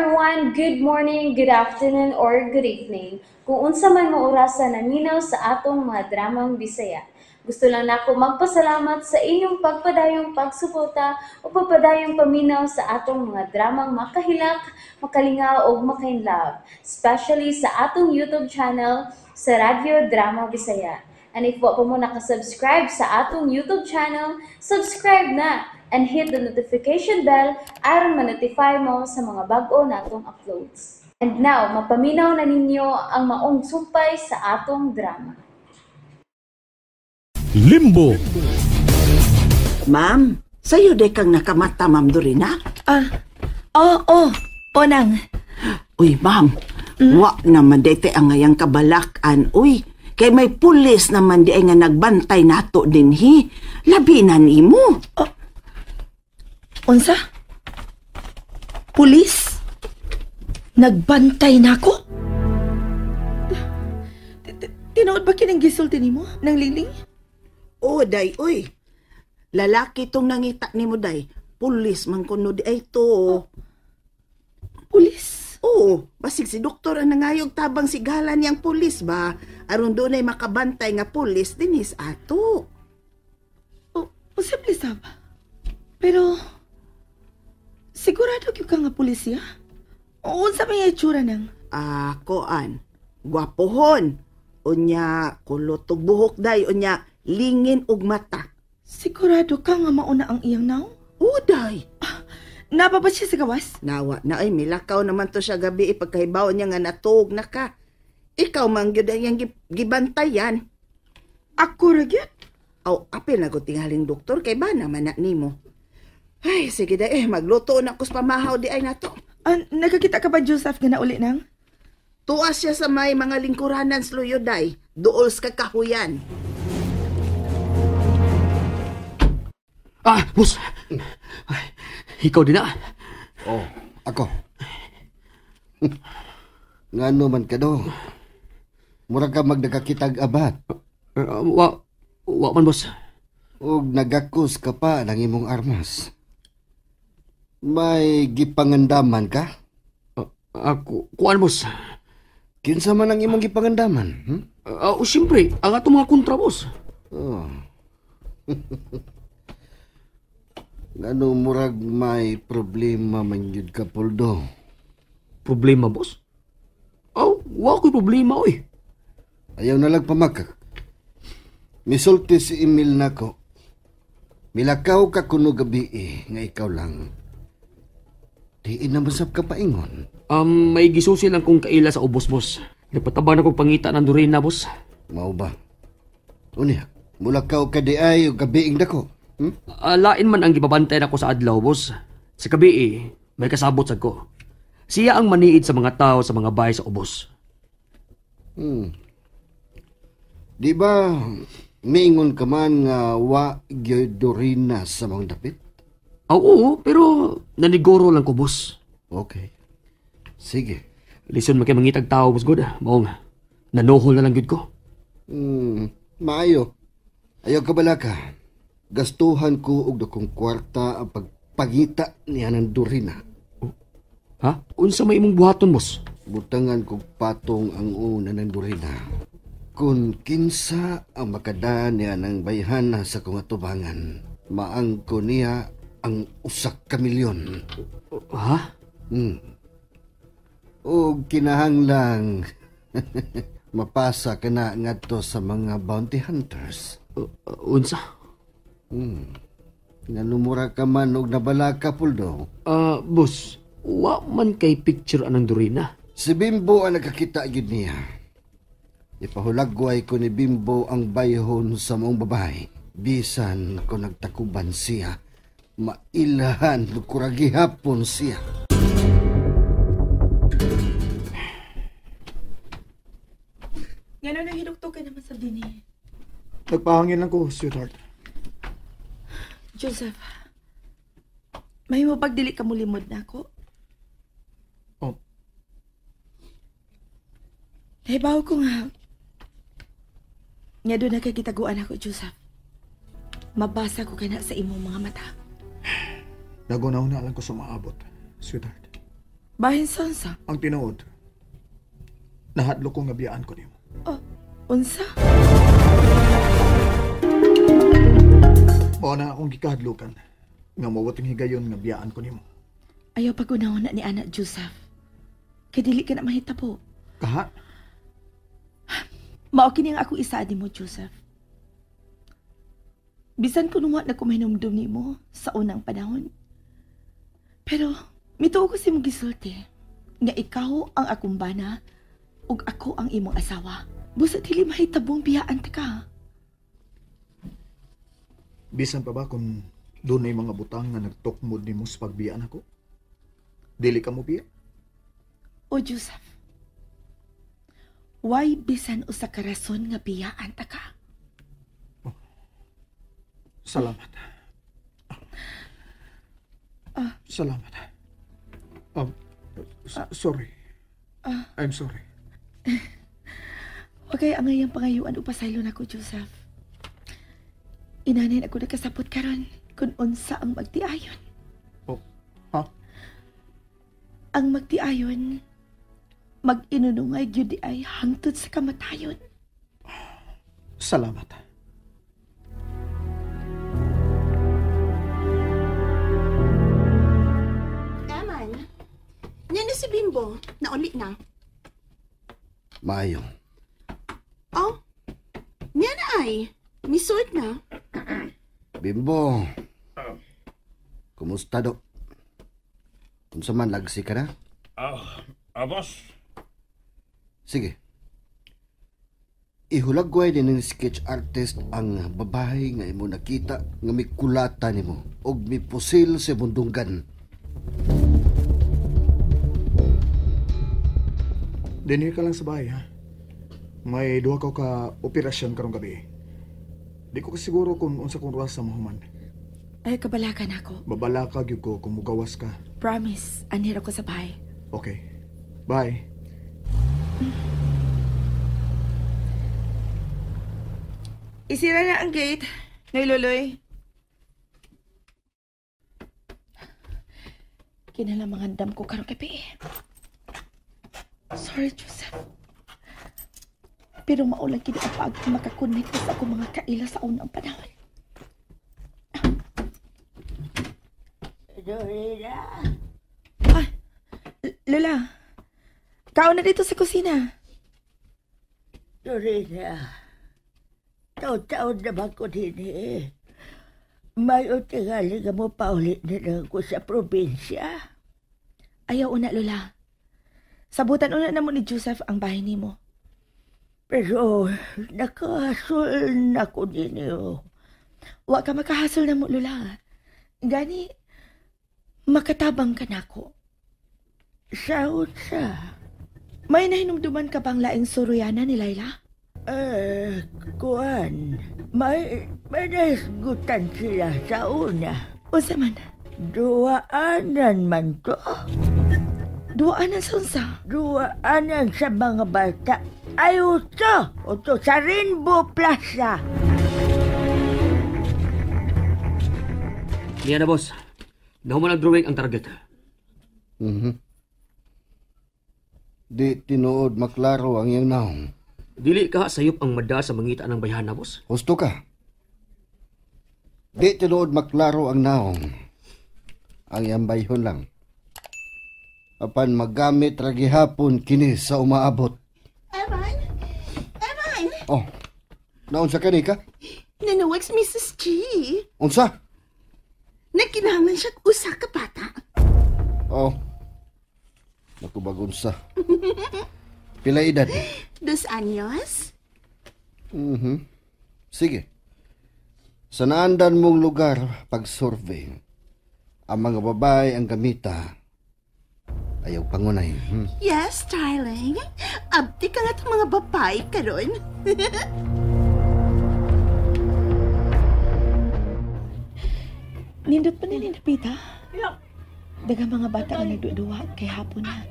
Everyone! Good morning, good afternoon, or good evening. Kung unsa man mo orasa naminaw sa atong mga dramang Bisaya. Gusto lang nako magpasalamat sa inyong pagpadayong pagsuporta o pagpadayong paminaw sa atong mga dramang makahilak, makalingaw ug makainlove, especially sa atong YouTube channel sa Radyo Drama Bisaya. And if wa pa mo nakasubscribe sa atong YouTube channel, subscribe na and hit the notification bell aron ma-notify mo sa mga bag-o natong uploads. And now, mapaminaw na ninyo ang maong sumpay sa atong drama. Limbo. Ma'am, sa'yo day kang nakamata, Ma'am Dorina? Ah, oo, oh, nang. Uy, ma'am, wa naman day tay ang ngayang kabalakan. Uy, kay may pulis naman di ay nga nagbantay nato dinhi. Labi na nimo. Oh. Unsa? Pulis? Nagbantay nako? Tinuod ba kining gisulti nimo nang Liling? Oh, day, uy. Lalaki tong nangita nimo, day. Pulis man kuno di ay to. Oh. Pulis? Oo, basig si doktor ang nangayog tabang sigalan niyang pulis ba? Aron doon ay makabantay nga pulis dinis ato. Oh, posible sab. Pero sigurado gyud ka nga pulis siya? Unsa may itsura nang? Ah, koan. Gwapohon. Unya kulot og buhok day, unya lingin og mata. Sigurado ka nga mauna ang iyang naw? Oo, day. Ah, napa ba siya sa gawas? Nawa na ay, milakaw naman to siya gabi ipagkahibaw niya nga natuog na ka. Ikaw man gyud ang iyang gibantayan. Ako ra gyud? Aw, apil na ko tingaling doktor kay ba naman na nimo. Ay, sige day, magluto na ko sa pamahaw di ay nato. Ah, nakakita ka ba, Joseph, nga nauli nang? Tuwa siya sa may mga lingkuranan sa luyo, day. Duol sa kakahuyan. Ah, boss! Ay, ikaw din na. Oh, ako. Ngano man ka do? Mura ka magdakakitag abat. Wa man, boss. Og nagakos ka pa ng imong armas. May gipangandaman ka? Ako, kuan, boss. Kinsa man ang imong gipangandaman? Hmm? Siyempre, ang atong mga kontra, boss. Oh. Ngano murag may problema man yun ka, Poldo? Problema, boss? Oh, wa ko'y problema, oy. Ayaw na lang pamakak. Misulti si Emil nako. Milakaw ka kuno gabi nga ikaw lang. Diin na masab ka paingon. May gisusi lang kong kaila sa ubos, boss. Nagpataba na kong pangita ng Dorina, boss. Mao ba? Unya, mulakaw ka di ay o gabiing dako. Hmm? Lain man ang gibabantay nako sa adlaw, boss. Sa gabi, may kasabot sad ko. Siya ang maniid sa mga tao sa mga bahay sa ubos. Hmm. Di ba miingon ka man nga wa gyud Dorina sa mga dapit? Oo, pero naniguro lang ko, boss. Okay. Sige. Listen, man kay mangitag tao, boss good. Maong, nanuhol na lang gyud ko. Maayo. Ayaw ka balaka. Gastuhan ko og dakong kwarta ang pagpangita niya ng Dorina. Oh. Ha? Unsa may imong buhaton, boss? Butangan kog patong ang una ng Dorina. Kung kinsa ang makadaan niya ng bayhana sa kong atubangan, maangko niya ang 1 milyon. Ha? Og kinahanglang mapasa ka na ngadto sa mga bounty hunters. Unsa? Nanumura ka man og nabala ka, Puldo. Boss, wa man kay picture anang Dorina. Si Bimbo ang nakakita gyud niya. Ipahulagway ko ni Bimbo ang bayhon sa maong babae. Bisan ko nagtakuban siya, mailhan kuragihapon siya. Ngano nang hinukto ka naman sa dini? Nagpahangin lang ko, sweetheart. Joseph, may mo pagdili ka mulimod na ako? Oh. Nahibaw ko nga. Nga doon nakakitaguan ako, Joseph. Mabasa ko ka na sa imong mga mata. Naguna-una lang ko sumaabot, sweetheart. Bahin sa unsa? Ang tinuod, nahadlok ko nga biyaan ko nimo. Oh, unsa? Mao na akong gikahadlokan nga mawat ang higayon nga biyaan ko nimo. Ayaw pag-unahon na ni Anak Joseph. Kay dili ka na mahitabo. Kaha? Mao kini ang ako isaad nimo, Joseph. Bisan kun wa na ko mahinumdum nimo sa unang panahon. Pero mituo ko sa imong gisulti nga ikaw ang akong bana ug ako ang imong asawa. Busa dili mahitabong biyaan ta ka. Bisan pa ba kung dunay mga butang nga nagtukmod nimo sa pagbiyaan ako? Dili ka mo biya? O Joseph, why bisan usa ka rason nga biyaan ta ka? Oh, salamat. Salamat. Sorry. I'm sorry. Okay, ang ngayang pangayuan o pasaylo nako, Joseph. Inanin ako nakasapot karon kung unsa ang magtiayon. Oh, ha? Ang magtiayon, mag-inunungay gyud di ay hangtod sa kamatayon. Salamat. Eman, yan na si Bimbo. Nauli na. Maayo. Oh, niya na ay. Misuot na. Bimbo. Kumusta do? Unsa man lagsi ka na? Boss. Sige. Ihulagway din ng sketch artist ang babae nga imo nakita nga mikulata nimo og mipusil sa bundunggan. Dinhi ka lang sa bahay, ha? May duha ko ka operasyon karong gabi. Di ko kasiguro kung unsa kong rasa mahuman. Ay, kabalakan ako. Babalaka gyud ko kung mugawas ka. Promise, anhir ako sa bahay. Okay. Bye. Isira na ang gate. Nay Loloy. Kinala mga dam ko karong gabi. Sorry, Joseph. Pero maulang kini ang paag makakonect sa akong mga kaila sa unang panahon. Dorina. Ah, Lola. Kaon na dito sa kusina. Dorina. Taon-taon naman ko din eh. May utingali ka mo paulit na lang ko sa probinsya. Ayaw una, Lola. Sabutan una na mo ni Joseph ang bahay nimo. Pero nakahasol na ko din eh. Wa ka makahasol na mo, Lola. Gani, makatabang ka na ako. Saot sa? May nahinumduman ka bang laing suruyana ni Layla? Kuan, may nahisgutan sila sa una. Unsa man? Duaanan man to. Duaanan sa unsa? Duaanan sa mga bata. Ay, uto! Uto sa Rainbow Plaza. Niya na, boss. Nahuman ang drawing ang target. Mm-hmm. Di tinuod maklaro ang iyang naong. Dili ka sayop ang mada sa mangita ng bayhana, boss. Husto ka. Di tinuod maklaro ang naong. Ang iyang bayhon lang. Apan magamit ra gihapon kini sa umaabot. Evan? Evan! Oh, naunsa ka ni ka? Nanawag si Mrs. G. Unsa? Nagkinahanglan siya usa ka bata. Oh. Naku, bagunsa. Pila edad? 2 anyos. Mm-hmm. Sige. Sa naandan mong lugar pag-survey, ang mga babae ang gamita. Ayaw pangunay. Hmm? Yes, darling. Abdi ka nga itong mga babae karon. Nindot pa ni Pita. Daga mga bata nga nagduduwa kay hapon na.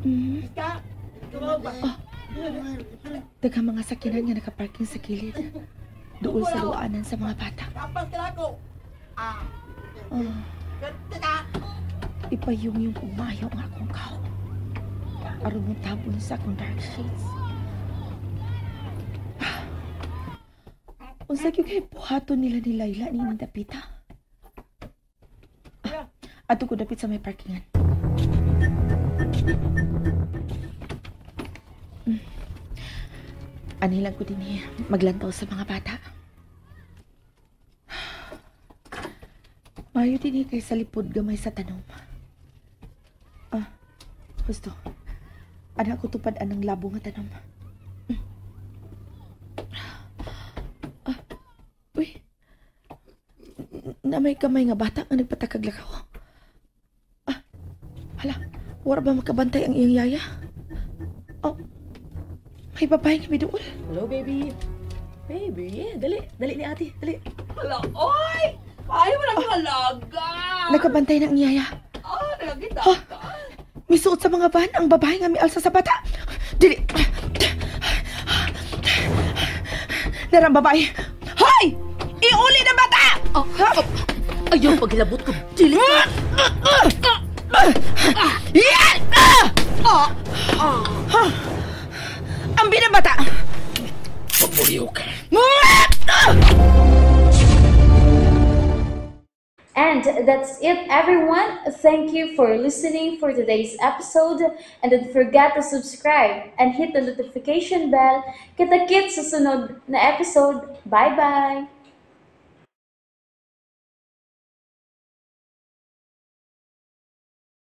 Mm. Oh. Daga mga sakinan nga nakaparking sa kilid. Duol sa luanan sa mga bata. Oh. Ipayong yung kumayo nga akong kaw. Aron mo tabon sa akong dark shades. Unsa gyud kay buhaton nila ni Layla ni ining dapita? Ato ko dapit sa may parkingan. Ani lang ko din eh, maglantaw sa mga bata. Mayo din eh kay sa lipod gamay sa tanom. Gusto. Anak ko tupad anang labo nga tanom. Uy. Na may kamay nga bata nga nagpatakag lakaw. Hala, wala ba makabantay ang iyang yaya? Oh, may babae nga may duol. Hello, baby. Baby, dali. Dali ni ate, dali. Hala, oy! Ay, wala kang halaga! Nakabantay na ang yaya. Nagkita. Oh, misuot sa mga van ang babae nga mialsa sa bata. Dili. Narang babae. Hoy! Iuli na bata! Oh, ayaw, paghilabot ko. Dili. Yan! Ang binabata! Paburiyo ka. And that's it, everyone. Thank you for listening for today's episode. And don't forget to subscribe and hit the notification bell. Kita-kits sa sunod na episode. Bye-bye!